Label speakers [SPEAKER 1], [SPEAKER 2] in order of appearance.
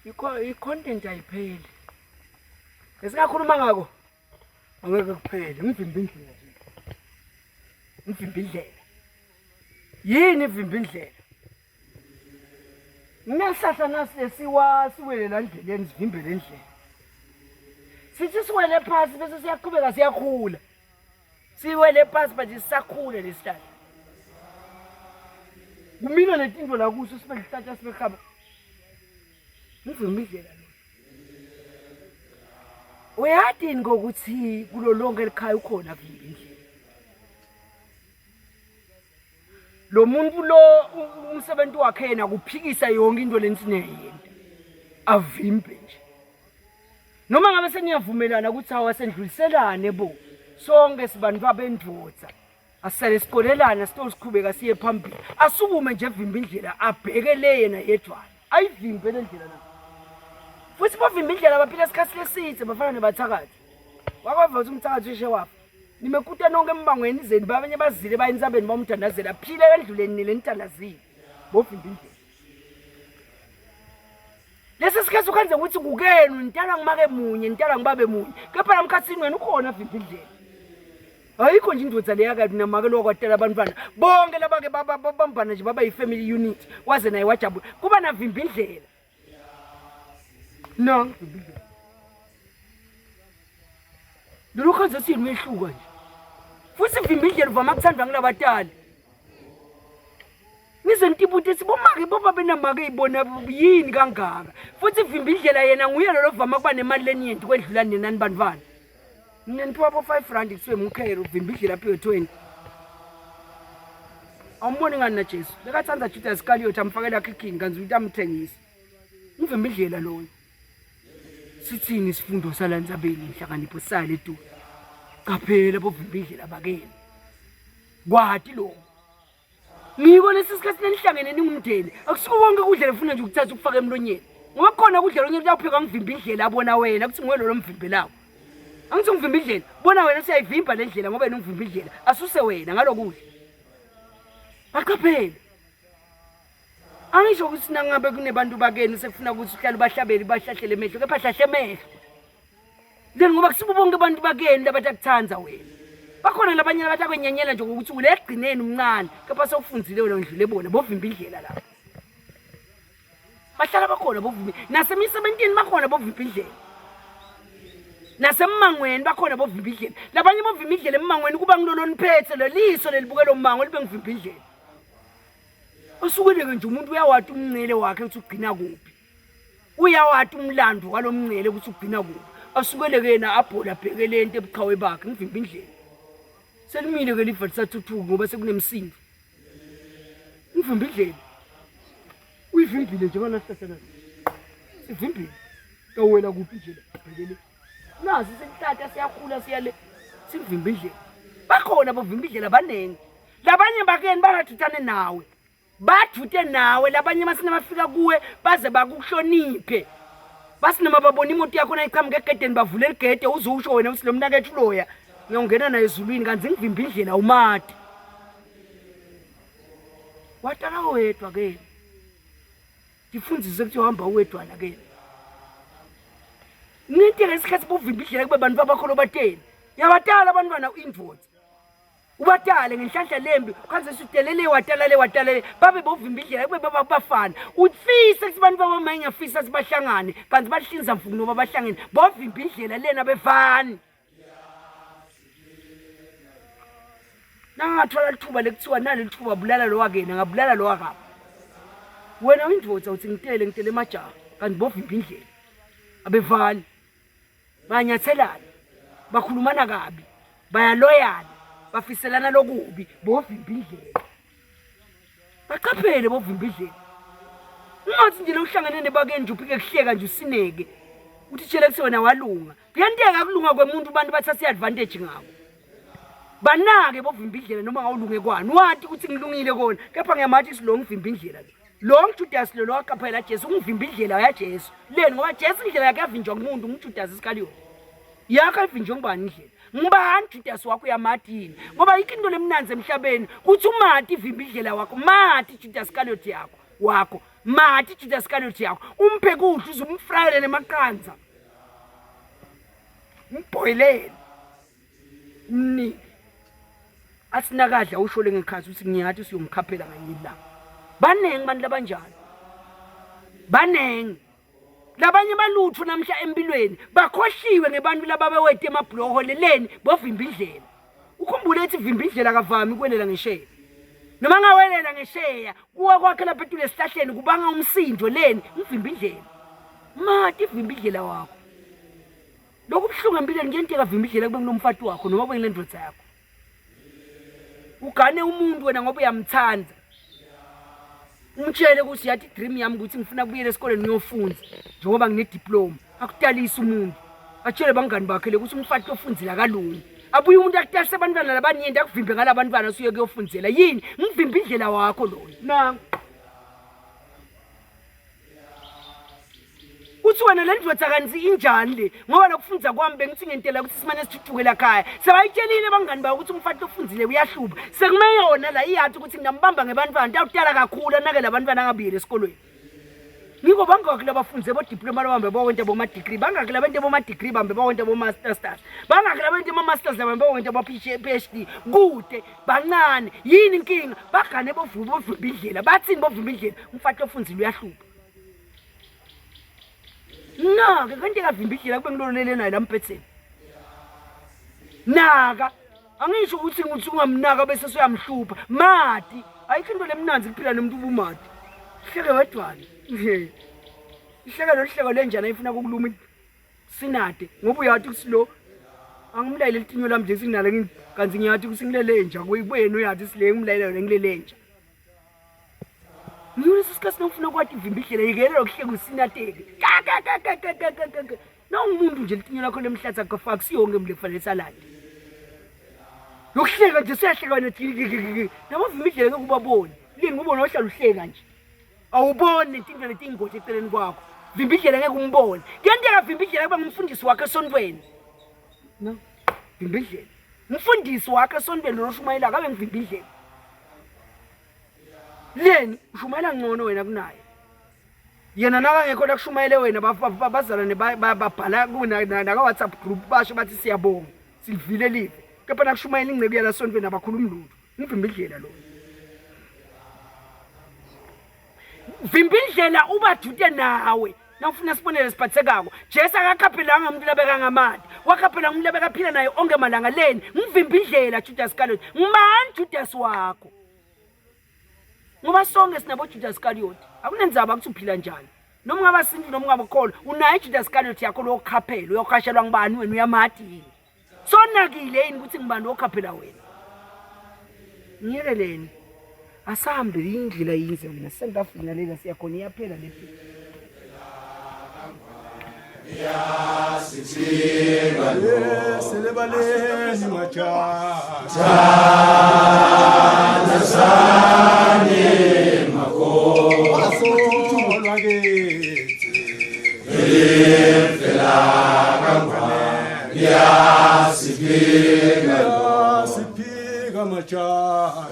[SPEAKER 1] I-content ayipheli. Esingakhuluma ngako angeke kuphele, ngivimba indlela nje. Ngivimba indlela. Yini ivimba indlela? Nginesihlahla nasi lesiwa siwele la ndleleni sivimbe le ndlela. Sithi siwele phasi bese siyaqhubeka siyakhula. Siwele phasi manje sisakhula lesihlahla. Kumila letinto la kuso sibe lihlahla sibe khaba. Ngivimba indlela lo. Uyati yini ngokuthi kulo lonke elikhaya ukhona vimba indlela. Lo muntu lo umsebenzi wakhe yena kuphikisa yonke into lensineyenta. Avimbe nje. Noma ngabe seniyavumelana ukuthi awasendluliselane bo. Sonke sibantu abendvodza. Asale siqolelana sitosiqhubeka siye phambili. Asukume nje evimba indlela abheke le yena yedwana. Ayivimbe le ndlela na. Futhi bavimba indlela baphila isikhathi lesithe bafana nebathakathi. Wakweva ukuthi umthakathi ushe wafa. Nimekuta nonke embangweni zenu babanye bazile baye entsabeni bamthandazela phile endluleni nile nithandazile. Bovimba indlela. Lesi sikhathi ukwenza ukuthi kukenu nitala ngumake munye nitala ngibabe munye kepha lamkhathini wena ukhona vimba indlela. Ayikho nje indoda leya kabi namake lo kwatela abantwana bonke labake babambana nje baba yi-family unit waze naye wajabula kuba navimba indlela. No. Lolu khanze sini uyehluka nje. Futhi vimba indlela uvama kuthandwa ngulabatali. Ngize ngitibute sibomake boba benamake ibona yini kangaka. Futhi vimba indlela yena nguye lo lovama kuba nemali lenyenti kwedlula nina nibantwana. Mina niphiwa bo 5 rand kuthiwe mukhero vimba indlela aphiwe 20. Awumboni ngani na Jesu? Bekathanda Judas Iscariot amfakela khikhini kanti uthi amthengisa. Uvimba indlela loyo. Sithini isifundo sala ntsabeni inhlakanipho sale tu. Qaphela bovimba indlela bakeni. Kwati lokho. Ngiko lesi sikhathi nenihlangene ningumndeni. Akusiko konke ukudla lefuna nje ukuthatha ukufaka emlonyeni. Ngoba kukhona ukudla lonye kuyawupheka ngivimba indlela abona wena kuthi nguwe lo lomvimbelayo. Angithi ungivimba indlela. Bona wena siyayivimba le ndlela ngoba yena ungivimba indlela. Asuse wena ngalokudla. Baqaphele. Angisho ukuthi nangabe kunebantu bakenu sekufuna ukuthi uhlale ubahlabele bahlahlele emehlo kepha hlahle emehlo. Then ngoba kusibo bonke abantu bakenu labatakuthanda wena. Bakhona labanye abatakwenyenyela nje ngokuthi ule ekugcineni umncane kepha sewufunzile wena undlule bona bovimba indlela lapho. Bahlala bakhona bovimba nasemisebentini bakhona bovimba indlela. Nasemmangweni bakhona bovimba indlela. Labanye bovimba indlela emmangweni kuba ngilolo niphethe leliso lelibukela ummango libe ngivimba indlela. Usukeleke nje umuntu uyawati umncele wakhe ukuthi ugcina kuphi. Uyawati umlando walomncele ukuthi ugcina kuphi. Asukeleke yena abhola abheke le nto ebuqhawe bakhe ngivimba indlela. Selimile ke liva lisathuthuka ngoba sekunemsindo. Ngivimba indlela. Uyivimbile nje ngana sihlahla nasi. Sivimbile. Kawela kuphi nje la bhekele. Nazi sesihlahla siyakhula siyale. Sivimba indlela. Bakhona bovimba indlela baningi. Labanye bakeni bangathutane nawe. Bathute nawe labanye masina bafika kuwe baze bakuhloniphe. Basi noma babona imoto yakho nayiqhamuka egedeni bavule ligede uze usho wena uthi lo mnakethu loya ngiyongena naye ezulwini kanti ngivimba indlela umade. Watala wedwa ke. Ngifundise ukuthi uhamba uwedwana ke. Nginte ngesikhathi buvimba indlela kube bantu abakholo bateni. Yabatala abantwana indoda. Ubatale ngenhlanhla lembi kwanze sudelele watalale watalele babe bovimba indlela kube baba bafana ufise ukuthi abantu baba ngiyafisa sibahlangane kanti bahlinza mfuku noba bahlangene bovimba indlela lena bevani nangathola lithuba lekuthiwa nali lithuba bulala lo wakena ngabulala lo wakabo wena uyindoda uthi ngitele ngitele emajaha kanti bovimba indlela abevani Banyathelana, bakhulumana kabi, bayaloyana, bafiselana lokubi, bovimba indlela. Baqaphele bovimba indlela. Ungathi nje lokuhlangene nebakeni nje uphike kuhleka nje usineke. Uthi tshela kuthi wena walunga. Kuyenteka kulunga kwemuntu abantu bathatha i-advantage ngako. Banake bovimba indlela noma ngawulunge kwani. Wati ukuthi ngilungile kona, kepha ngiyamathi ukuthi lo ngivimba indlela lo. Lo Judas lo waqaphela Jesu ungivimba indlela yaJesu. Leni ngoba Jesu indlela yakhe yavinjwa kumuntu nguJudas Iscariot. Yakho ivinjwe ngubani indlela? Ngubani Judas wakho uyamati yini? Ngoba yikho into lemnanzi emhlabeni kuthi umati ivimba indlela wakho, mati Judas Iscariot yakho wakho. Mati Judas Iscariot yakho, umphe kudla uze umfrayele nemaqanza. Umbhoyilele. Umnike. Athi nakadla ushole ngekhathi uthi ngiyathi usiyongikhaphela ngelinye ilanga. Baningi abantu labanjalo. Baningi. Labanye balutho namhla empilweni bakhohliwe ngebantu lababewete emabhuloho leleni bovimba indlela. Ukhumbule ethi vimba indlela akavami ukwelela ngesheya. Noma ngawelela ngesheya kuwa kwakhe lapha etule esihlahleni kubanga umsindo leni ngivimba indlela. Mati vimba indlela wakho. Lokhu buhlungu empilweni kuyenteka vimba indlela kube ngulomfati wakho noma kube ngilendvodza yakho. Ugane umuntu wena ngoba uyamthanda. Umtshele ukuthi yathi dream yami ukuthi ngifuna kubuyela esikoleni ngiyofunda njengoba ngine diploma. Akutalisa umuntu. Atshele bangani bakhe le ukuthi umfati ofundzela kalungi. Abuye umuntu akutalise abantwana labanyenti akuvimbe ngalabantwana usuye kuyofundzela. Yini? Ngivimbe indlela wakho loyo. Nangu. Uthi wena le ndvodza kanti injani le ngoba lokufundza kwami bengithi ngentela ukuthi simane sithuthuke lakhaya sebayitshelile bangani bawo ukuthi umfati lofundzile uyahlupha sekume yona la iyathi ukuthi ngingambamba ngebantwana tawutala kakhulu anake labantwana angabuyeli esikolweni ngiko bangaki labafunze bodiploma labambe bawente boma-degree bangaki labente boma-degree bambe bawente bo-masters bangaki labente ama-masters labambe bawente bo-phd kude bancane yini inkinga bagane bovimba indlela bathini bovimba indlela umfati ofundzile uyahlupha naka kanti kavimba indlela kube ngilolele naye lambhedzeni naka angisho ukuthi ngithi ungamnaka bese soyamhlupha mati ayikho into lemnanzi kuphila nomuntu ubumati hleke wedwana ihleke lolu hleko lenjana ifuna kukuluma sinade ngoba uyathi ukuthi lo angimlayele litinyo lami nje singinalo kanti ngiyathi ukuthi ngilele nja kuyena uyathi sile ngimlayele yona ngilele nja Ngiyolesi sikhathi nofuna kwati vimba indlela yekela lokuhleka usinateke. Ka ka ka ka ka ka ka ka. Nawumuntu nje litinyo lakho lemhlatha kafaka siyonke mle kufanele salade. Lokuhleka nje siyahleka wena jiki. Nabavimba indlela ngeke ubabone. Lini ngubona ohlala uhleka nje. Awuboni netinto letingozi eceleni kwakho. Vimba indlela ngeke umbone. Kuyenteka vimba indlela kuba ngumfundisi wakhe esontweni. No. Vimba indlela. Umfundisi wakhe esontweni loshumayela akabe ngivimba indlela. Leni ushumayela ngcono wena kunaye. Yena nakangekho la kushumayele wena bazalwane babhala naka WhatsApp group basho bathi siyabonga silivile live. Kepha nakushumayela ingceku yala sontweni abakhulumi lutho. Ngivimba indlela lo. Vimba indlela ubadute nawe. Nawufuna sibonele siphathekako. Jesu akakhaphelanga umuntu labekangamadi. Wakhaphela umuntu labekaphila naye onke malanga leni. Ngivimba indlela Judas Iscariot. Ngubani Judas wakho? Ngoba sonke sinabo Judas Iscariot. Akunenzaba ukuthi uphila njani. Noma ungaba sintu noma ungaba kholwa, unaye Judas Iscariot yakho lokukhaphela, uyokhashelwa ngubani wena uyamadi yini? Sonakile yini ukuthi ngibani okhaphela wena? Ngiyekeleni. Asambe indlela yinze mina sengafika lela siyakhona iyaphela le
[SPEAKER 2] Yasithinga selebaleni majaha Thandazani makhosi lwakithi Elimfela kangwane liyasiphika liyasiphika majaha.